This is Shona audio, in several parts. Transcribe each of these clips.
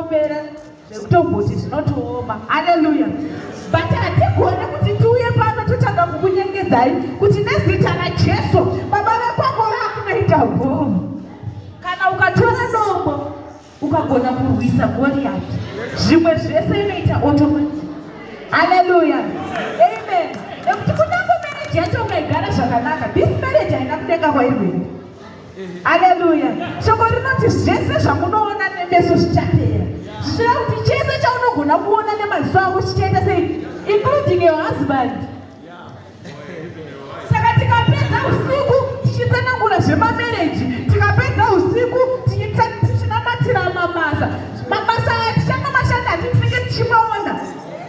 zvakatiomera zvekutomboti zvinotooma. Haleluya! But hatigone kuti tiuye pano totanga kukunyengedzai kuti nezita raJesu baba vekwako vakunoita bhoo. Kana ukatora dombo ukagona kurwisa Goriati, zvimwe zvese inoita automatic. Haleluya, amen. Nekuti kunyange marriage yacho ukaigara zvakanaka, this marriage haina kudenga kwairi kuenda. Haleluya. Shoko rinoti zvese zvamunoona nemeso zvichapera. Zvichireva kuti chese chaunogona kuona nemaziso ako chichaita sei, including your husband. Saka tikapedza usiku tichitsanangura zvemamereji, tikapedza usiku tichinamatira mabasa, mabasa aya tichangamashanda hati tinenge tichimaona.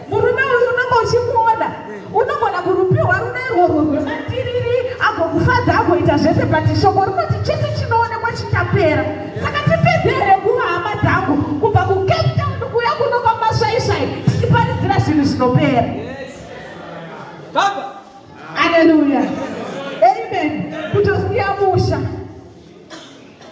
Murume uyu unenge uchimuona, unogona kurupiwa rudo irworwo rwematiriri agokufadza agoita zvese, but shoko rinoti chese chinoonekwa chichapera. Saka tipedze here nguva hama dzangu kubva kuCape Town kuuya kuno kwamasvaisvai tichiparidzira zvinhu zvinopera? Baba. Haleluya. Amen. Kutosiya musha.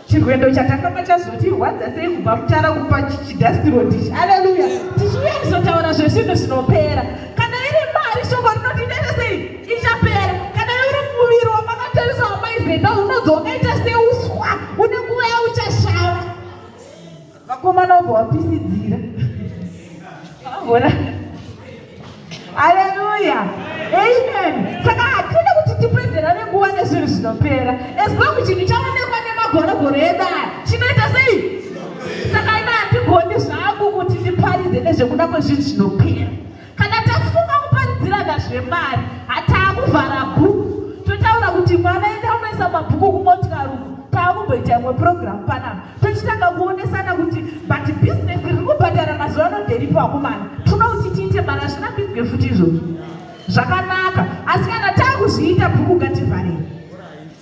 Chirwendo chatanga chazotirwadza sei kubva mutara kupa chidust road ichi. Haleluya. Tichiuya kuzotaura zvezvinhu zvinopera. Kana iri mari shoko rinoti inoita sei? Ichapera. Kana uri muviri wamakatarisa wamaizenda unonzi wakaita seuswa une nguva yauchashava. Vakomana vobva wapisidzira. Vona. Haleluya. Amen. Saka hatidi kuti tipedzerane nguva nezvinhu zvinopera. As long chinhu chaonekwa nemagorogoro edu aya, chinoita sei? Saka ina handigoni zvangu kuti ndiparidze nezvekuda kwezvinhu zvinopera. Kana tafunga kuparidzirana zvemari, hataakuvhara bhuku totaura kuti mwana enda unoisa mabhuku kumotikari uku, taakumboita imwe purogiramu panapa. Tochitanga kuonesana kuti but business riri kubhadhara mazuva ano nderipi vakomana, toda kuti tiite mari, hazvirambidzwe futi izvozvo zvakanaka, asi kana taakuzviita bhuku ngativharei.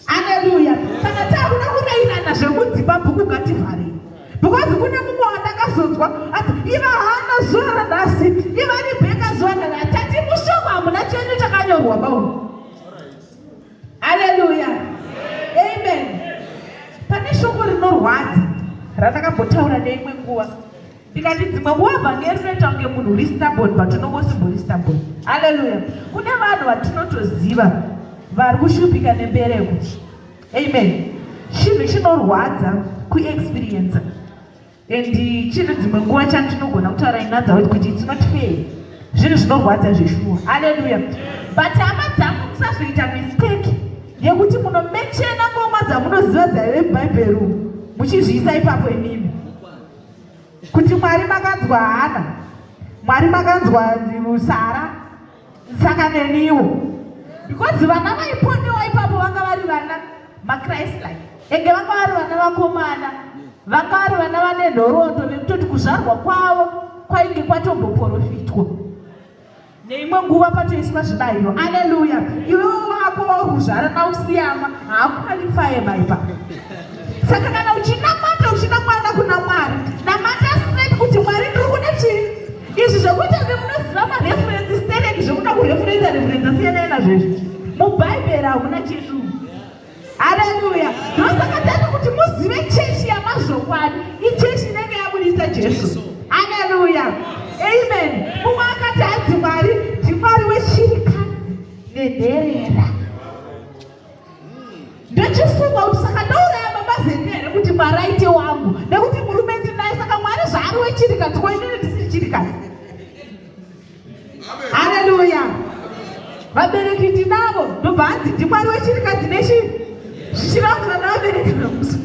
Aleluya! Kana taakuda kurairana zvemudzimba bhuku ngativharei, because kune mumwe wandakazonzwa ati iva hana zuva ranhasi, iva Rebheka zuva ranhasi, tati mushoko hamuna chenyu chakanyorwa baumu. Haleluya. Amen. Pane shoko rinorwadza randakambotaura neimwe nguva ndikati dzimwe nguva vhangeri rinoita kunge munhu uri stubborn but unongosimbori stubborn. Haleluya. Kune vanhu vatinotoziva vari kushupika nembereko. Amen. Chinhu chinorwadza kuexperiencer. And chinhu dzimwe nguva chandinogona kutaura in other words kuti it's not fair. Zvinhu zvinorwadza zveshuwa. Hallelujah. But hama dzangu musazoita mistake yekuti munomechena ngoma dzamunoziva dzaive mubhaibheri umu muchizviisa ipapo imimi kuti Mwari makanzwa Hana, Mwari makanzwa Sara, saka neniwo because vana vaiponewa ipapo vanga vari vana machrist like enge vanga vari vana vakomana vanga vari vana vane nhoroondo vekutoti kuzvarwa kwavo kwainge kwatomboprofitwa neimwe nguva patoiswa zvibayiro. Aleluya. Iwewo wako wauri kuzvara nausiyama haakwalifaye maipa. Saka kana uchinamata uchida mwana kuna Mwari, namata straight kuti Mwari ndiri kuda chii. Izvi zvekuita kunge munoziva mareferensi stereki zvekuda kureferensa referensa siyanai nazvo izvi. Mubhaibheri hamuna chinhu. Haleluya. Ndosaka tati kuti muzive chechi yamazvokwadi, ichechi inenge yabudisa Jesu. Haleluya. Amen. Mumwe akati hanzi Mwari ndiMwari wechirikadzi nenherera. Ndochifunga kuti saka ndouraya baba Zende here kuti Mwari aite wangu, nekuti murume ndinaye, saka Mwari zvaari wechirikadzi ko inini ndisiri chirikadzi. Haleluya. Vabereki ndinavo, ndobva hanzi ndiMwari wechirikadzi nechi zvichireva kuti vana vabereki vamusi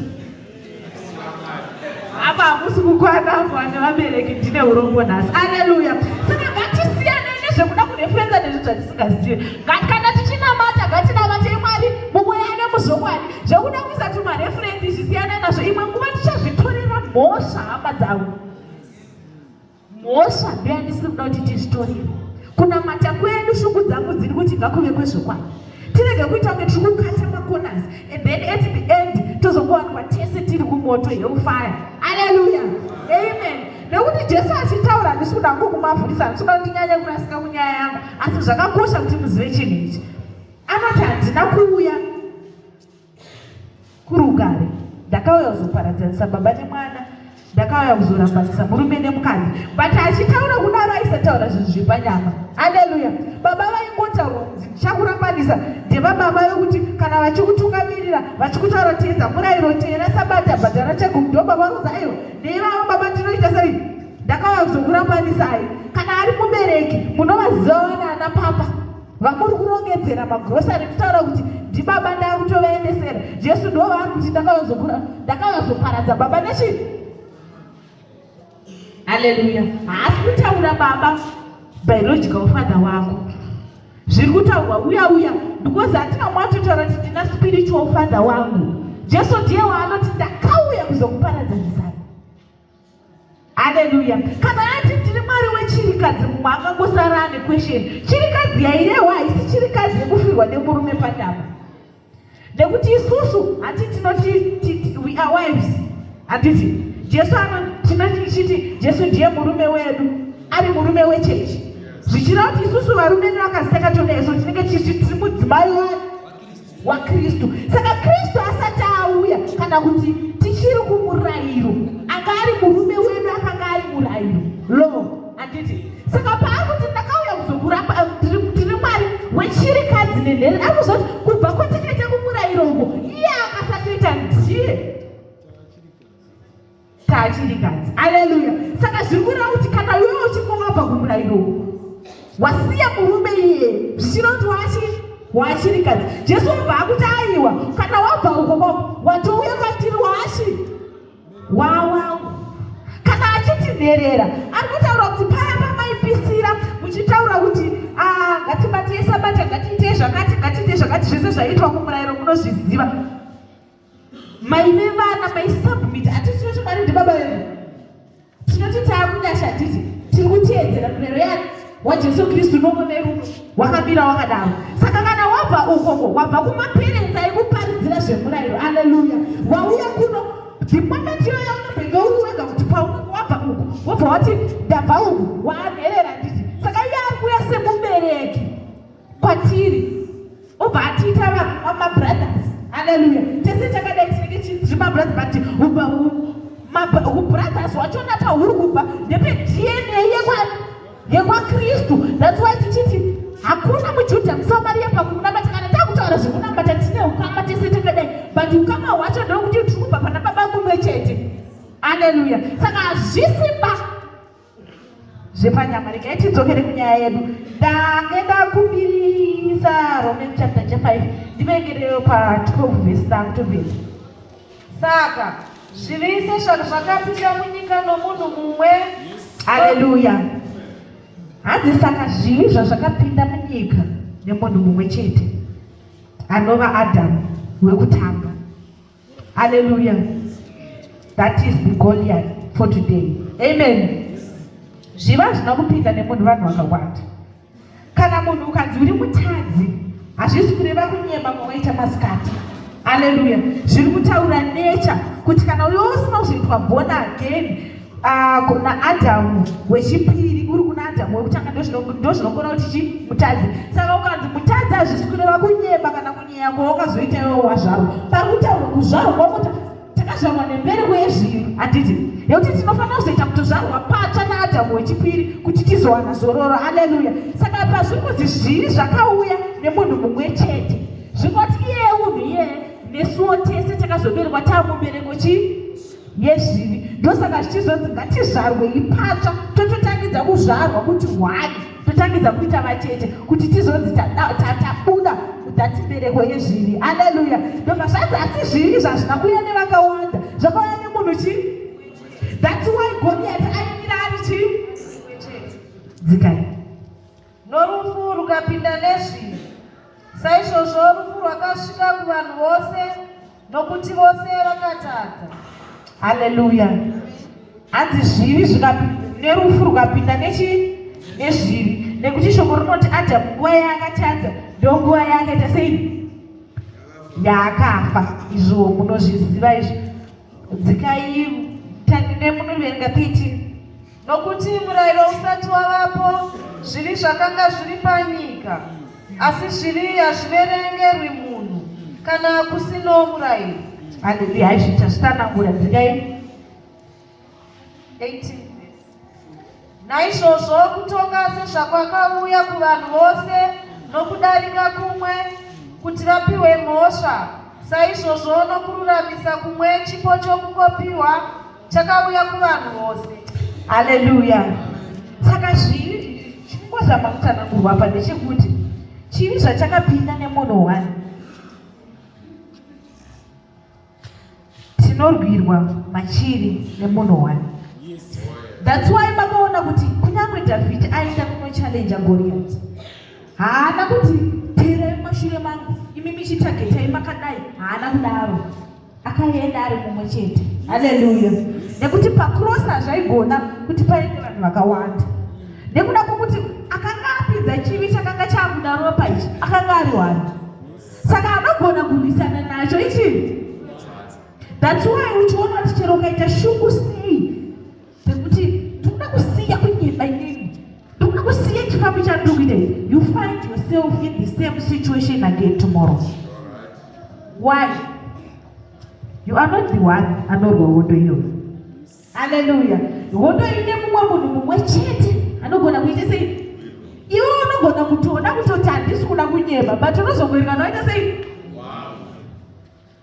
apa hamusi kukwana apo vane vabereki ndine urombo nhasi. Aleluya. Saka ngatisiyanei nezvekuda kureferenza nezvinhu zvatisingazive. Kana tichinamata ngatinamatei Mwari mumweya nemuzvokwadi. Zvekuda kuisa tumareferenzi zvisiyanei nazvo, imwe nguva tichazvitorera mhosva hama dzangu. Mhosva ndoyandisiri kuda kuti tizvitorere. Kunamata kwedu shungu dzangu dziri kuti ngakuve kwezvokwadi. Tirege kuita kunge tiri kukata macorners and then at the end tozongowanikwa tese tiri kumoto hellfire. Hallelujah. Amen. Nekuti Jesu achitaura handisi kuda hangu kumavhurisa, handisi kuda kuti ndinyanye kurasika kunyaya yangu, asi zvakakosha kuti muzive chinhu ichi. Anoti handina kuuya kurugare, ndakauya kuzoparadzanisa baba nemwana. Ndakauya kuzorambanisa murume nemukadzi. But achitaura kudaro aisataura zvinhu zvepanyama. Aleluya. Baba vaingotaurwa kunzi ndichakurambanisa ndevababa vekuti kana vachikutungamirira vachikutaura teedza murayiro teera sabata bhadhara chegumi ndo baba vanozi aiwa neivavo baba ndinoita sei ndakauya kuzokurambanisai. Kana ari mubereki munovaziva vana ana papa vamuri kurongedzera magrosari kutaura kuti ndibaba ndakutovaendesera jesu ndo vaari kuti ndakavazoparadza baba nechii haleluya haasi kutaura baba biological father wako zviri kutaurwa uya uya because hatina mwatotaura kuti ndina spiritual father wangu jesu ndiye waanoti ndakauya kuzokuparadzanisai Haleluya. Kana ati ndiri Mwari wechirikadzi, mumwe angangosara ane question. Chirikadzi yairehwa haisi chirikadzi yekufirwa nemurume panyama. Nekuti isusu hati tinoti we are wives. Handiti Jesu ano tinoti tichiti Jesu ndiye murume wedu, ari murume wechechi. Zvichireva kuti isusu varume nevakadzi takatoneso tinenge tichiti tiri mudzimai wani waKristu. Saka Kristu asati auya kana kuti tichiri kumurayiro, anga ari murume wedu akanga ari murayiro law, handiti? Saka paakuti ndakauya kuzokurapa, eh, ndiri Mwari wechirikadzi nenherera, ari kuzoti kubva kwatakaita kumurayiro uko iye akasatoita ndiye taachirikadzi. Aleluya! Saka zviri kureva kuti kana iwewe uchinge wabva kumurayiro wasiya murume iyeye, zvichireva kuti wachi waachirikadzi. Jesu wabva akuti aiwa, kana wabva uko kwako watouya kwatiri waachi wawangu. Kana achiti nherera, ari kutaura kuti paya pamaipisira muchitaura kuti ah, ngatibatei sabata, ngatiitei zvakati, ngatiitei zvakati, zvese zvaiitwa kumurayiro munozviziva. Maive vana maisubmit hatisi tinoti Mwari ndibaba vedu tinoti taakunyasha hatiti tiri kuteedzera murero yani waJesu Kristu nomwe nerudo wakamira wakadaro saka kana wabva ukoko wabva kumaperenzi aikuparidzira zvemurayiro aleluya wauya kuno the moment iyoyo yaunobhenge uri wega kuti paunenge wabva uku wobva wati ndabva uku waanherera handiti saka iye ari kuuya semubereki kwatiri obva atiita mabrothers haleluya tese takadai tinenge tiri mabrothers but ubrothers hwachona pahuri kubva ndepedna yekwani yekwakristu thats why tichiti hakuna mujudha musamariya pakunamata kana takutaura zvekunamata tine ukama tese takadai but ukama hwacho ndokuti tiri kubva pana baba mumwe chete haleluya saka hazvisi ba zvepanyama regai tidzokere kunyaya yedu ndange ndakumbirisa roman chapter cha 5 ndiverengereyo pa 12 vhesi ndakutopedza Saka zvivi sezvakapinda munyika nomunhu mumwe. Haleluya. Hanzi saka zvivi zvazvakapinda munyika nemunhu mumwe chete anova Adamu wekutanga. Hallelujah. That is the Goliath for today. Amen. Zviva hazvina kupinda nemunhu vanhu vakawanda. Kana munhu ukanzi uri mutadzi, hazvisi kureva kunyema kwawaita masikati. Hallelujah. Zviri kutaura nature kuti kana uyo usina kuzoitwa born again uh, kuna Adamu wechipiri uri kuna Adamu wekutanga ndozvinokona kuti chi mutadzi. Saka ukanzi mutadzi hazvisi kureva kunyema kana kunyeya kwawakazoita iwewe wazvarwa. Pari kutaurwa kuzvarwa kwakuti takazvarwa nembereko yezvivi handiti nekuti tinofanira kuzoita kutozvarwa patsva naAdhamu wechipiri kuti tizowana zororo. Haleluya! Saka pazviri kunzi zvivi zvakauya nemunhu mumwe chete, zvinoti iyeye unhu iyeye nesuwo tese takazoberekwa taamubereko chii yezvivi ndosaka zvichizonzi ngatizvarwei patsva tototangidza kuzvarwa kuti hwani totangidza kuita vacheche kuti tizonzi tabuda that mbereko yezvivi aleluya ndobva zvanzi asi zvivi izvi hazvina kuuya nevakawanda zvakauya nemunhu chii that's why goliati aimira ari chii dzikai Norufu rukapinda nezvivi. Saizvozvo rufu rwakasvika kuvanhu vose, nokuti vose vakatadza. Haleluya. Hanzi zvivi zvikapinda nerufu rukapinda nechi nezvivi nekuti shoko rinoti Adamu nguva yaakatadza ndonguva yaakaita sei yaakafa izvo munozviziva izvo dzikai nemunoverenga 13 Nokuti murayiro usati wavapo, zvivi zvakanga zviri panyika, asi zvivi hazviverengerwi munhu kana kusino murayiro. Haleluya, haizvita zvitsanangura dzikai. 18. Naizvozvo kutonga sezvakwakauya kuvanhu vose nokudarika kumwe kuti vapiwe mhosva, saizvozvo nokururamisa kumwe chipo chokungopiwa chakauya kuvanhu vose. Haleluya! Saka zvivi chingozama kutsanangurwa apa ndechekuti chivi zvachakapinda nemunhu one tinorwirwa machiri nemunhu one. That's why makaona kuti kunyange Dhavhidhi aenda kunochallenja Goriati, haana kuti teerai mumashure mangu imi michitagetai makadai, haana kudaro. Akaenda ari mumwe chete. Haleluya! Nekuti pacross hazvaigona kuti paende vanhu vakawanda, nekuda kwokuti akanga apinza chivi chakanga chaakuda ropa ichi, akanga ari one. Saka anogona kurwisana nacho ichi. That's why uchiona kuti chero ukaita shungu sei dzekuti ndikuda kusiya kunyeba inini, ndikuda kusiya chifambi chandiri kuita, you find yourself in the same situation again tomorrow. Why? You are not the one anorwa hondo iyoyo. Haleluya! Hondo ine mumwe munhu mumwe chete anogona kuita sei? Iwe unogona kutoda kutoti handisi kuda kunyeba, but unozongoerekana waita sei?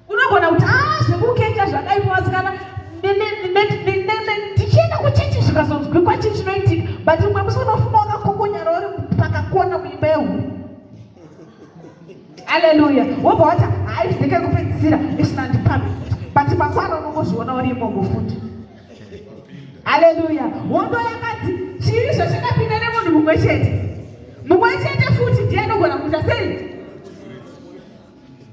Unogona kuti ah, zvekukecha zvakaipa vasikana, ndichienda kuchechi zvikazonzwikwa chii chinoitika, but umwe musi unofunga wakakokonyara uri pakakona muimba yehuri. Haleluya! Wobva wati hayi ndekekupedzisira isina ndipambi, but mangwana unongozviona uri imomo futi. Haleluya! Hondo yakati chii zvachakapinda nemunhu mumwe chete, mumwe chete futi ndiye anogona kuita sei?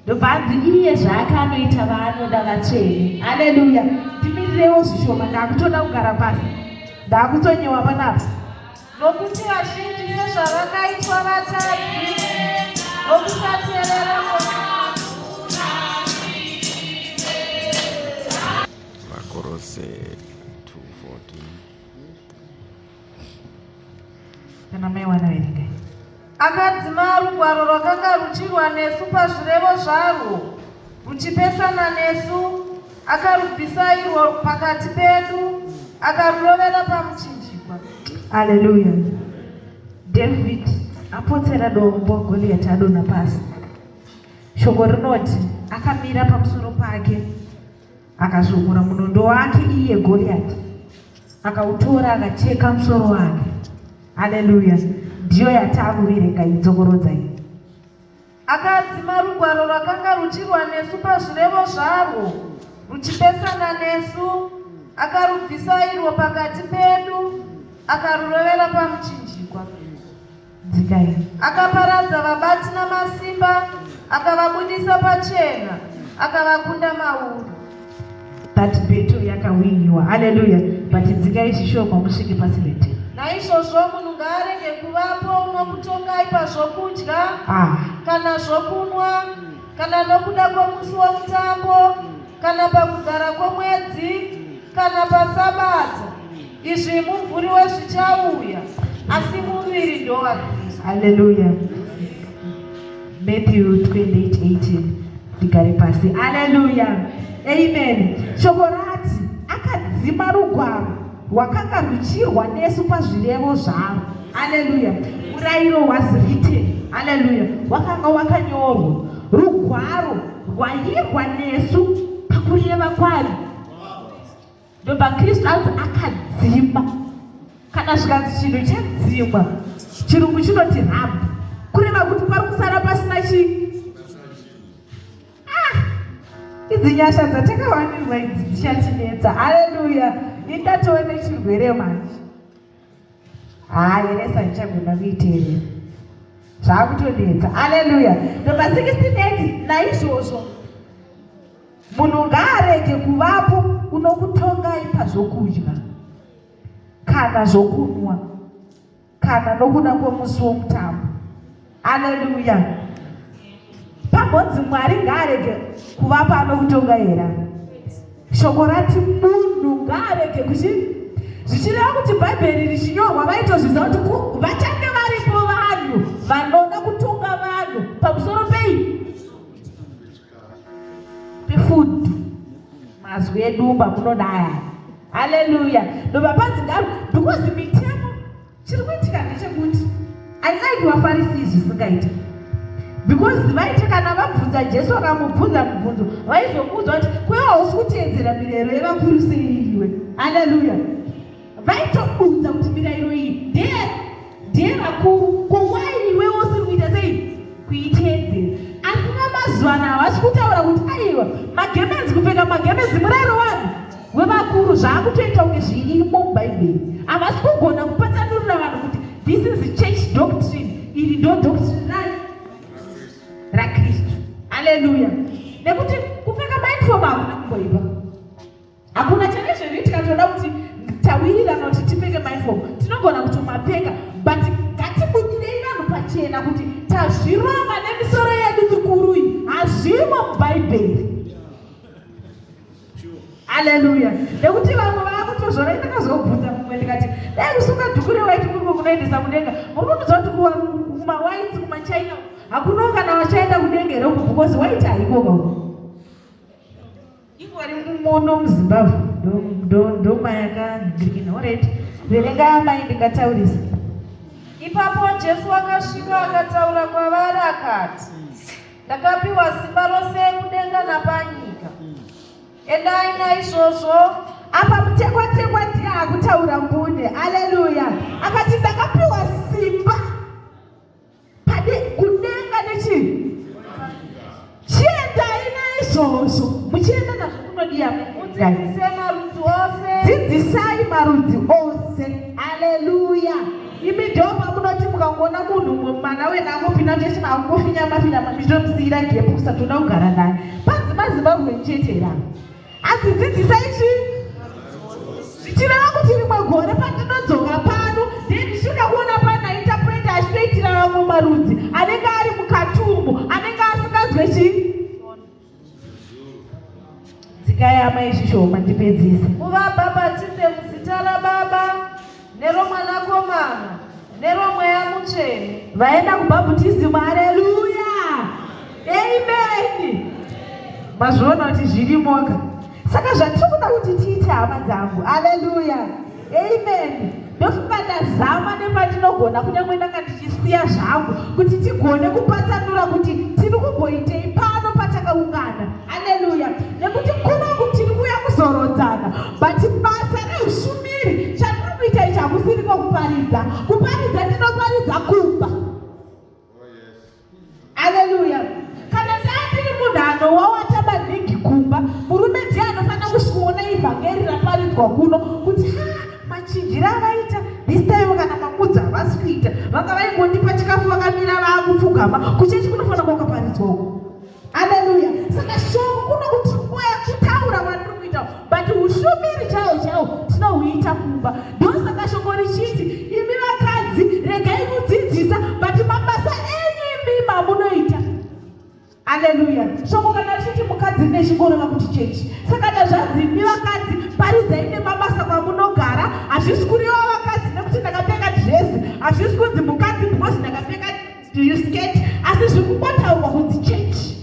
Ndobva anzi iye zvaake anoita vaanoda vatsvene. Haleluya! Ndimirirewo zvishoma, ndakutoda kugara pasi, ndakutonyewa panapa. Nokuti vazhinji sezvavakaitwa vatadzi nokusateerera Vakorose 2:14. Kana mai wana verengai. Akadzima rugwaro rwakanga ruchirwa nesu pazvirevo zvarwo, ruchipesana nesu, akarubvisa irwo pakati pedu, akarurovera pamuchinjikwa. Haleluya. David apotsera dombo, Goliath adonha pasi. Shoko rinoti akamira pamusoro pake akazvomora munondo wake iye Goliath akautora akacheka musoro wake. Haleluya. Ndiyo yataakuverenga idzokorodza iyi. Akadzima rugwaro rwakanga ruchirwa nesu pazvirevo zvarwo, ruchipesana nesu, akarubvisa irwo pakati pedu, akarurovera pamuchinjikwa. Dzikai. Akaparadza vabati namasimba, akavabudisa pachena, akavakunda mauri. That battle yakawiniwa. Haleluya. But dzikai zvishoma musvike pa17. Naizvozvo munhu ngaarege kuvapo unokutongai pazvokudya Ah. kana zvokunwa kana nokuda kwomusi womutambo kana pakugara kwomwedzi kana pasabata. Izvi mumvuri wezvichauya, asi muviri ndowaKristu. Haleluya. Matthew 28:18 ndigare pasi. Haleluya. Amen. Shoko rati akadzima rugwaro rwakanga ruchirwa nesu pazvirevo zvarwo. Haleluya. Murayiro was written. Haleluya. Wakanga wakanyorwa. Rugwaro rwairwa nesu pakureva kwari. Ndobva Kristu anzi akadzima. Kana zvikanzi chinhu chadzimwa, chirungu chinoti rub, kureva kuti pari kusara pasina chii? Ah, idzi nyasha dzatakawanirwa idzi dzichatinetsa. Haleluya! Indatove nechirwere manje. Haa, yeresa ndichagona kuiteerera. Zvakutonetsa. Haleluya! Ndobva 16:8 naizvozvo Munhu ngaarege kuvapo unokutongai pazvokudya kana zvokunwa kana nokuda kwomusi womutambo. Aleluya! Pambonzi Mwari ngaarege kuvapo anokutonga here? Shoko rati munhu ngaarege kuchi zvichireva kuti Bhaibheri richinyorwa vaitozviziva kuti vachange varipo vanhu vanoda kutonga vanhu pamusoro pei? Pefood mazwi edumba munoda aya. Haleluya. Ndobva panzi ngaro because mitemo chiri kuitika ndechekuti I like vaFarisi zvisingaita because vaiti kana vabvunza Jesu akamubvunza mubvunzo vaizomuudza kuti kwewe hausi kuteedzera mirayiro yevakuru sei iwe. Haleluya. Vaitoudza kuti mirayiro iyi ndeye ndeyevakuru ko why iwewe usiri kuita sei kuiteedzera. Asi vamazuva ano havasi kutaura kuti aiwa magemenzi kupfeka magemenzi murayiro wani wevakuru zvaakutoita kunge zvirimo mubhaibheri havasi kugona kupatsanurira vanhu kuti this is church doctrine iri ndo doctrine rani rakristu haleluya nekuti kupfeka mauniform hakuna kumboipa hakuna chane zvedu tikatoda kuti tawirirana kuti tipfeke mauniform tinogona kutomapfeka but ngatibudirei vanhu pachena kuti tazvirova nemisoro yedu mikuru iyi hazvimo mubhaibheri Haleluya. Nekuti vamwe vakutozvora ndakazobvunza mumwe ndikati dai kusunga dhuku rewaiti kuri kunoendesa kudenga. Muri kundiudza kuti kumawaiti kumachina hakuno kana vachaenda kudenga here uku because waiti haiko ka uku. Ingori muno muZimbabwe ndomayakanhingirikina alright. Verenga amai ndingataurisa. Ipapo Jesu akasvika akataura kwavari akati, Ndakapiwa simba rose kudenga napanyika. Endai naizvozvo. Apa mutekwatekwa ndiye akutaura mbune. Aleluya. Akati ndakapiwa simba pade kudenga nechii? Chiendai naizvozvo. Muchienda nazvo kunodiya. Mudzidzise marudzi ose. Dzidzisai marudzi ose. Aleluya. Imi ndo pamunoti mukangoona munhu mumwe mwana wena angopinda muchechi makungofinyama finyama muchitomusiyira gepu kusatoda kugara naye. Panzi maZimbabwe chete here apa? Hanzi dzidzisai chii? Zvichireva kuti rimwe gore pandinodzoka pano ndiye ndichida kuona pana interpreter achitoitira vamwe marudzi anenge ari mukati umo anenge asinganzwe chii? Dzikai amai zvishoma ndipedzise. Muvabhabhatidze muzita raBaba neroMwanakomana neroMweya Mutsvene. Vaenda kubhabhutizimu, haleluya, amen. Mazviona kuti zvirimoka. Saka zvatiri kuda kuti tiite hama dzangu, haleluya, amen. Ndofunga ndazama nepatinogona kunyange ndanga ndichisiya zvangu kuti tigone kupatsanura kuti tiri kumboitei pano patakaungana. Haleluya! Nekuti kunoku tiri kuuya kuzorodzana, but basa reushumiri chatiri kuita ichi hakusiri kokuparidza. Kuparidza tinoparidza kumba. Haleluya! Kana ndandiri munhu anowawata maningi kumba, murume ndiye anofanira kusvikoona ivhangeri raparidzwa kuno kuti ha machinjiro avaita this time kana makudza havasi kuita vanga vaingondipa chikafu vakamira vaakupfugama kuchechi kunofanira kwakaparidzwa uko Haleluya. Saka shoko kuno kuti nguva yakutaura kwandiri kuita but ushumiri chaiwo chaiwo tinohuita kumba. Ndosaka shoko richiti imi vakadzi regai kudzidzisa but mabasa enyu imi mamunoita. Haleluya. Shoko kana richiti mukadzi rine chingoreva kuti chechi. Saka kana zvanzi imi vakadzi paridzai nemabasa kwamunogara hazvisi kureva vakadzi nekuti ndakapfeka dress hazvisi kunzi mukadzi because ndakapfeka Do you skate? Asi zviri kungotaurwa kunzi chechi.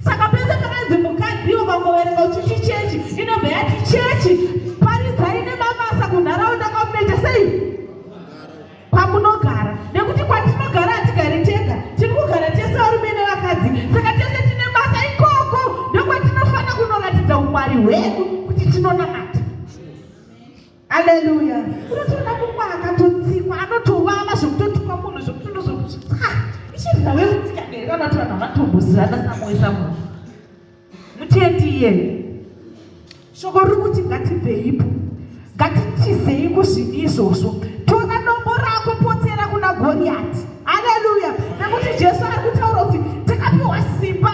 Saka pese pakanzi mukadzi ukangoverenga uchiti chechi, inobva yati chechi paridzai nemabasa kunharaunda kwamunoita sei? Kwamunogara. Nekuti kwatinogara hatigari tega, tiri kugara tese varume nevakadzi. Saka tese tine basa ikoko, ndokwatinofanira kunoratidza umwari hwedu kuti tinonamata. Aleluya. Unotoona mumwe akatotsikwa anotovava zvekutotuka munhu zvekuti unozokuti ah, ichiri nhau yekutsika here kana kuti vanhu havatombozivana samwe samwe. Mutendi iyeye. Shoko riri kuti ngatibveipo. Ngatitizei kuzvivi izvozvo. Tora dombo rako potsera kuna Goriati. Aleluya. Nekuti Jesu ari kutaura kuti takapiwa simba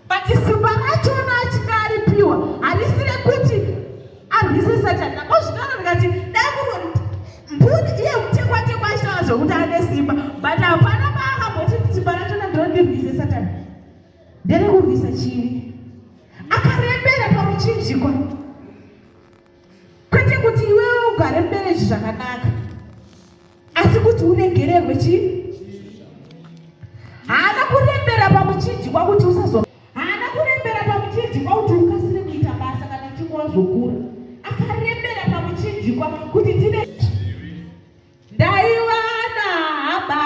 But simba rachona achinge aripiwa harisi rekuti arwise Satani. Ndakazvitaura ndikati dai kuri mbuni iye mutekwatekwa achitaura zvekuti ane simba but hapana paakamboti simba rachona ndinondirwise Satani. Nderekurwisa chivi. Akarembera pamuchinjikwa. Kwete kuti iwewe ugare mumereji zvakanaka. Asi kuti uregererwe chii? Haana kurembera pamuchinjikwa kuti usazo haana kurembera pamuchinjikwa kuti ukasire kuita basa kana uchinge wazokura. Kuti tine ndaiwana hama.